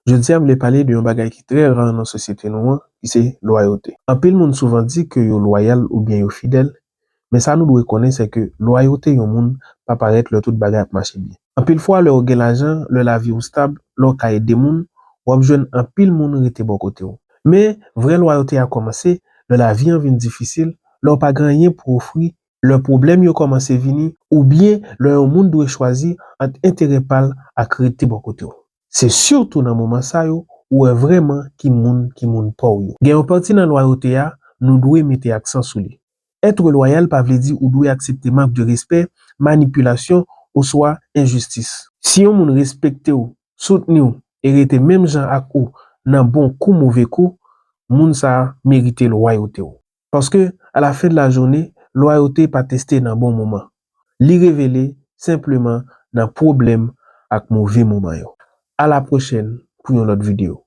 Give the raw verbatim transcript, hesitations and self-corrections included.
Jodi a, m vle pale de yon bagay ki trè ra nan sosyete nou an, ki se lwayote. Anpil moun souvan di ke yo lwayal oubyen yo fidèl, men sa nou dwe konnen, se ke lwayote yon moun pa parèt lè tout bagay ap mache byen. Anpil fwa, lè w gen lajan, lè lavi w stab, lè w ka ede moun, w ap jwenn anpil moun rete bò kote w. Men, vrè lwayote a kòmanse lè lavi an vin difisil, lè w pa gen anyen pou ofri, lè pwoblèm yo kòmanse vini, oubyen lè yon moun dwe chwazi ant enterè pa l ak rete bò kote w. Se sitou nan moman sa yo ou wè vrèman ki moun ki moun pa w yo. Gen yon pati nan lwayote a nou dwe mete aksan sou li. Être loyal pa vle di ou dwe aksepte mank de respè, manipilasyon, oswa enjistis. Si yon moun respekte w, soutni w e rete menm jan ak ou nan bon kou move kou, moun sa a merite lwayote w. Paske, a la fen de la jounen, lwayote pa teste nan bon moman. Li revele senpleman nan pwoblèm ak move moman yo. A la pwochèn pou yon lòt videyo.